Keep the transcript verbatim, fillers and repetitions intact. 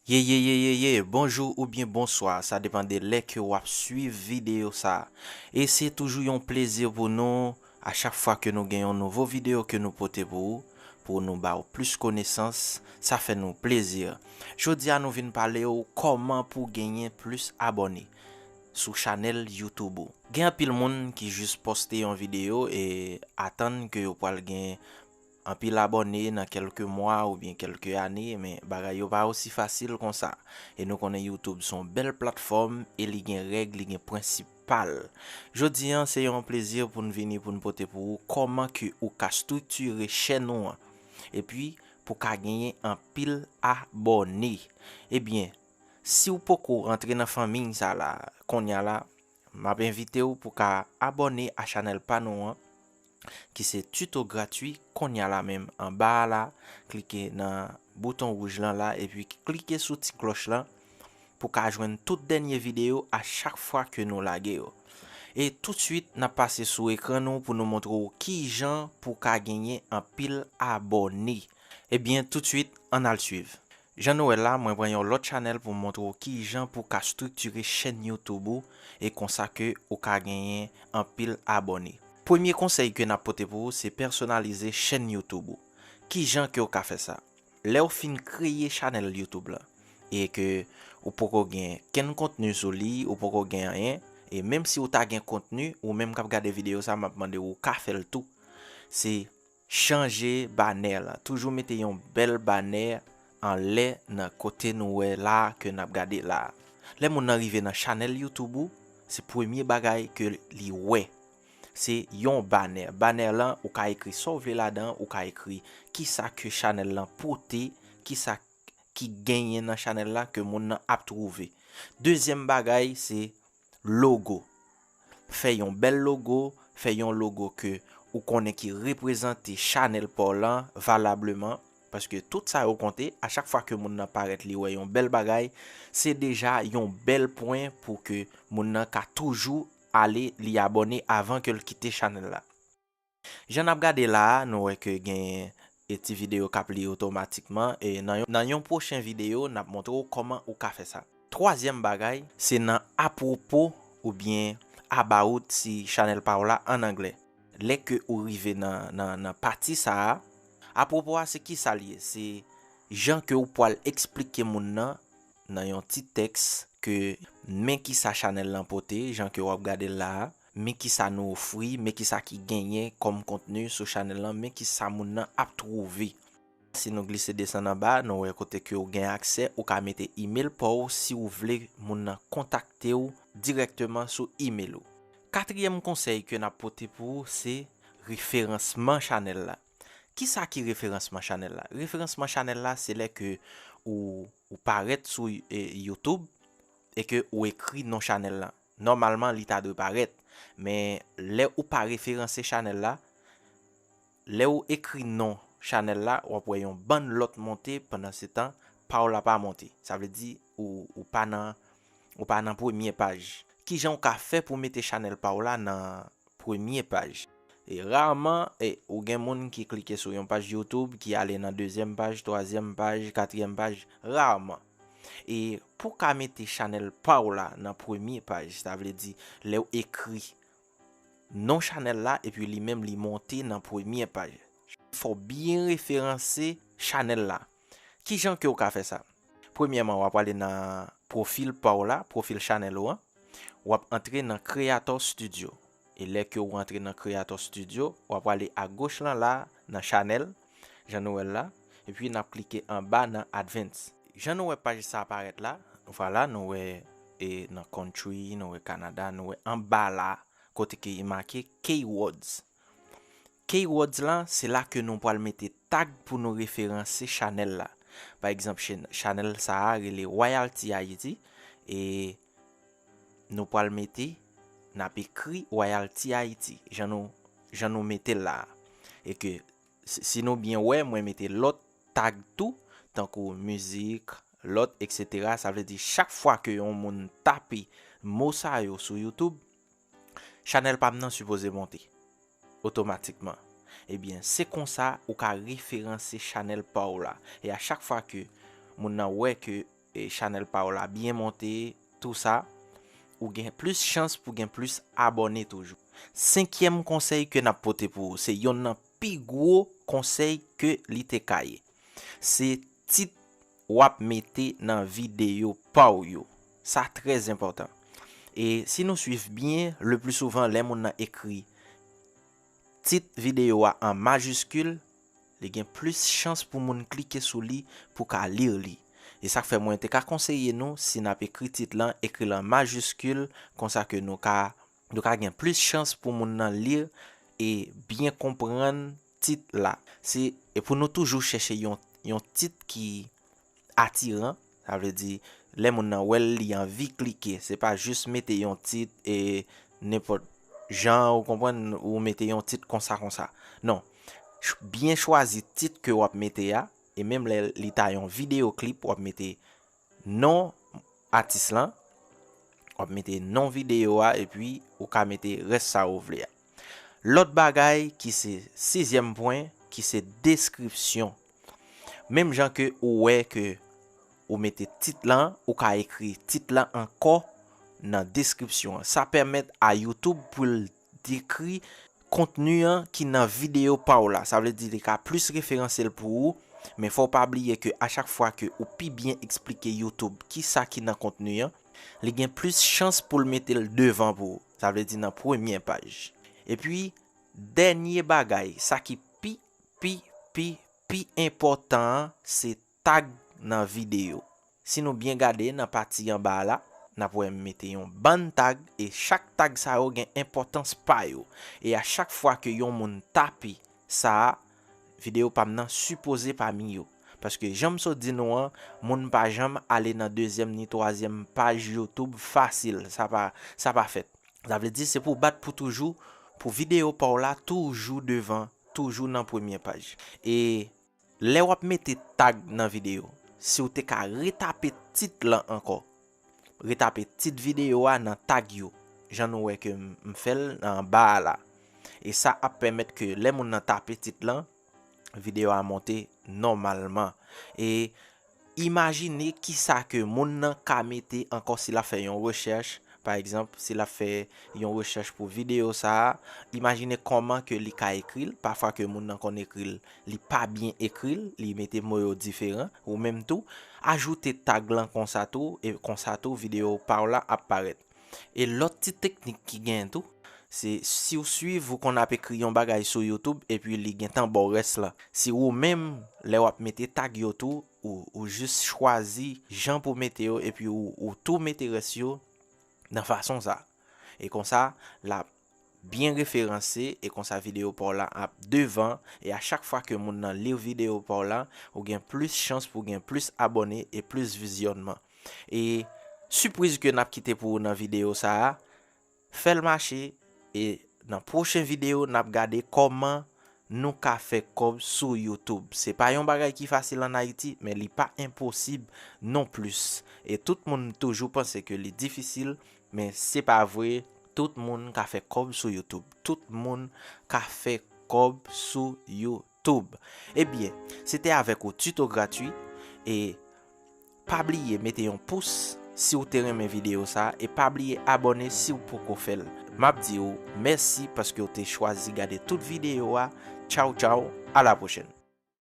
Ye, ye, ye, ye, ye, bonjou oubyen bonswa, sa depann de lè ke w ap swiv videyo sa. E se toujou yon plezi pou nou, a chak fwa ke nou gen yon nouvo videyo ke nou pote pou ou, pou nou ba w plis konesans, sa fè nou plezi. Jodi a nou vin pale w kòman pou w genyen plis abòne sou chanèl YouTube ou. Gen anpil moun ki jis poste yon videyo e atann ke yo pral gen anpil abòne nan kèlke mwa oubyen kèlke ane, men bagay yo pa osi fasil konsa. E nou konnen YouTube se yon bèl platfòm e li gen règ, li gen prensip pa l. Jodi a, se yon plezi pou n vini pou n pote pou ou kòman ke ou ka estriktire chèn ou an. Epi, pou ka genyen anpil abòne. Ebyen, si w poko rantre nan fanmiy sa la, kounye a la, m ap envite w pou ka abòne a chanèl pa nou an, ki se Tuto Gratwi, kounye a la menm anba a la, klike nan bouton wouj lan la, epi klike sou ti klòch lan pou ka jwenn tout dènye videyo a chak fwa ke nou lage yo. E toutswit, n ap pase sou ekran nou pou nou montre w kijan pou ka genyen anpil abòne. Ebyen, toutswit, ann al swiv. Jan nou wè la, mwen pran yon lòt chanèl pou m montre w kijan pou ka estriktire chèn YouTube ou e konsa ke ou ka genyen anpil abòne. Premye konsèy ke n ap pote pou ou, se pèsonalize chèn YouTube ou. Kijan ke w ka fè sa? Lè w fin kreye chanèl YouTube la, e ke ou poko gen kenn kontni sou li, ou poko gen anyen, e menm si ou ta gen kontni, ou menm k ap gade videyo sa, m ap mande w, ou ka fè l tou. Se chanje banè la. Toujou mete yon bèl banè anlè nan kote nou wè la ke n ap gade la. Lè moun nan rive nan chanèl YouTube ou, se premye bagay ke li wè. Se yon banè. Banè lan, ou ka ekri sa w vle ladan, ou ka ekri kisa ke chanèl lan pote, kisa ki genyen nan chanèl la ke moun nan ap twouve. Dezyèm bagay, se logo. Fè yon bèl logo, fè yon logo ke ou konnen ki reprezante chanèl pa w lan valableman, paske tout sa yo konte, a chak fwa ke moun nan parèt li wè yon bèl bagay, se deja yon bèl pwen pou ke moun nan ka toujou ale li abòne avan ke l kite chanèl la. Jan n ap gade la a, nou wè ke gen e ti videyo k ap li otomatikman, e nan yon, nan yon pwochen videyo, n ap montre w kòman ou ka fè sa. Twazyèm bagay, se nan apwopo oubyen about si chanèl pa w la an anglè. Lè ke ou rive nan, nan, nan pati sa a, apwopo a se kisa l ye? Se jan ke ou pral eksplike moun nan, nan yon ti tèks ke men kisa chanèl lan pote, jan ke w ap gade l la a, men kisa nou ofri, men kisa ki genyen kòm kontni sou chanèl lan, men kisa moun nan ap twouve. Si nou glise desann anba, nou wè kote ke w gen aksè, ou ka mete imèl pa w si w vle moun nan kontakte w dirèkteman sou imèl ou. Katriyèm konsèy ke n ap pote pou ou, se referansman chanèl la. Kisa ki referansman chanèl la? Referansman chanèl la, se lè ke ou, ou parèt sou, e, YouTube e ke ou ekri non chanèl lan. Nòmalman, li ta dwe parèt. Men, lè ou pa referanse chanèl la, lè ou ekri non chanèl la, w ap wè yon bann lòt monte, pandansetan, pa w la pa monte. Sa vle di, ou, ou pa nan, ou pa nan premye paj. Kijan w ka fè pou mete chanèl pa w la nan premye paj? E raman, e, ou gen moun ki klike sou yon paj YouTube, ki ale nan dezyèm paj, twazyèm paj, katriyèm paj, raman. E pou w ka mete chanèl pa w la nan premye paj, sa vle di, lè w ekri non chanèl la, epi li menm li monte nan premye paj. Fò w byen referanse chanèl la. Kijan ke w ka fè sa? Premyèman, w ap ale nan pwofil pa w la, pwofil chanèl ou an. W ap antre nan Creator Studio. E lè ke w antre nan Creator Studio, w ap ale agoch lan la, nan chanèl, jan nou wè l la. Epi n ap klike anba nan Advanced. Jan nou wè paj sa parèt la, vwala, nou wè, e, nan Country, nou wè Canada, nou wè anba la, kote ke e make Keywords. Keywords lan, se la ke nou pral mete tag pou nou referanse chanèl la. Pa egzanp, chen-, chanèl sa a rele Royalty Haiti, e nou pral mete, n ap ekri Royalty Haiti, jan nou, jan nou mete l la a. E ke si, si nou byen wè, mwen mete lòt tag tou, tankou mizik, lòt, etsetera. Sa vle di, chak fwa ke yon moun tape mo sa yo sou YouTube, chanèl pa m nan sipoze monte otomatikman. Ebyen, se konsa ou ka referanse chanèl pa w la. E a chak fwa ke moun nan wè ke e, chanèl pa w la byen monte, tou sa, ou gen plis chans pou gen plis abòne toujou. Senkyèm konsèy ke n ap pote pou ou, se yonn nan pi gwo konsèy ke li te ka ye. Se tit w ap mete nan videyo pa w yo. Sa trè enpòtan. E si nou swiv byen, le pli souvan, lè moun nan ekri tit videyo a an majiskil, li gen plis chans pou moun klike sou li pou ka li li. E sa k fè mwen te ka konseye nou, si n ap ekri tit lan, ekri l an majiskil, konsa ke nou ka, nou ka gen plis chans pou moun nan li e byen konprann tit la. Se, e pou nou toujou chèche yon, yon tit ki atiran, sa vle di, lè moun nan wè l, li anvi klike. Se pa jis mete yon tit e nenpòt jan, ou konprann, ou mete yon tit konsa, konsa. Non. Ch-, byen chwazi tit ke w ap mete a, e menm lè li ta yon videyo klip, w ap mete non atis lan, w ap mete non videyo a, epi ou ka mete rès sa ou vle a. Lòt bagay ki se sizyèm pwen, ki se deskripsyon. Menm jan ke ou wè ke ou mete tit lan, ou ka ekri tit lan ankò nan deskripsyon an. Sa pèmèt a YouTube pou l dekri kontni an ki nan videyo pa w la. Sa vle di li ka plis referanse l pou ou, men fò w pa bliye ke a chak fwa ke ou pi byen eksplike YouTube kisa ki nan kontni an, li gen plis chans pou l mete l devan pou ou. Sa vle di nan premye paj. Epi, dènye bagay, sa ki pi, pi, pi, pi enpòtan an, se tag nan videyo. Si nou byen gade nan pati anba a la, n ap wè m mete yon bann tag, e chak tag sa yo gen enpòtans pa yo. E a chak fwa ke yon moun tape sa a, videyo pa m nan sipoze pami yo. Paske jan m sot di nou an, moun pa janm ale nan dezyèm ni twazyèm paj YouTube fasil. Sa pa, sa pa fèt. Sa vle di se pou w bat pou toujou, pou videyo pa w la toujou devan, toujou nan premye paj. E lè w ap mete tag nan videyo, si w te ka retape tit lan ankò, retape tit videyo a nan tag yo, jan nou wè ke m, m fè l anba a la. E sa ap pèmèt ke lè moun nan tape tit lan, videyo a monte nòmalman. E imajine kisa ke moun nan ka mete ankò si l ap fè yon rechèch. Pa egzanp, si l ap fè yon rechèch pou videyo sa a, imajine kòman ke li ka ekri l. Pafwa ke moun nan konn ekri l, li pa byen ekri l, li mete mo yo diferan, ou menm tou. Ajoute tag lan konsa tou, e konsa tou, videyo pa w la ap parèt. E lòt ti teknik ki genyen tou, se si w swiv, ou konn ap ekri yon bagay sou YouTube, epi li gentan ba w rès la. Si ou menm, lè w ap mete tag yo tou, ou, ou jis chwazi jan pou mete yo, epi ou, ou tou mete rès yo nan fason sa. E konsa, l ap byen referanse, e konsa videyo pa w la ap devan, e a chak fwa ke moun nan li videyo pa w la, ou gen plis chans pou gen plis abòne e plis vizyònman. E sipriz ke n ap kite pou ou nan videyo sa a, fè l mache, e nan pwochen videyo, n ap gade kòman nou ka fè kòb sou YouTube. Se pa yon bagay ki fasil ann Ayiti, men li pa enposib non plis. E tout moun toujou panse ke li difisil, men se pa vre. Tout moun ka fè kòb sou YouTube. Tout moun ka fè kòb sou YouTube. Ebyen, se te avèk ou Tuto Gratuit, e pa bliye mete yon pous si w te renmen videyo sa, e pa bliye abòne si w poko fè l. M ap di w mèsi paske w te chwazi gade tout videyo a. Tchaw, tchaw, a la pwochèn.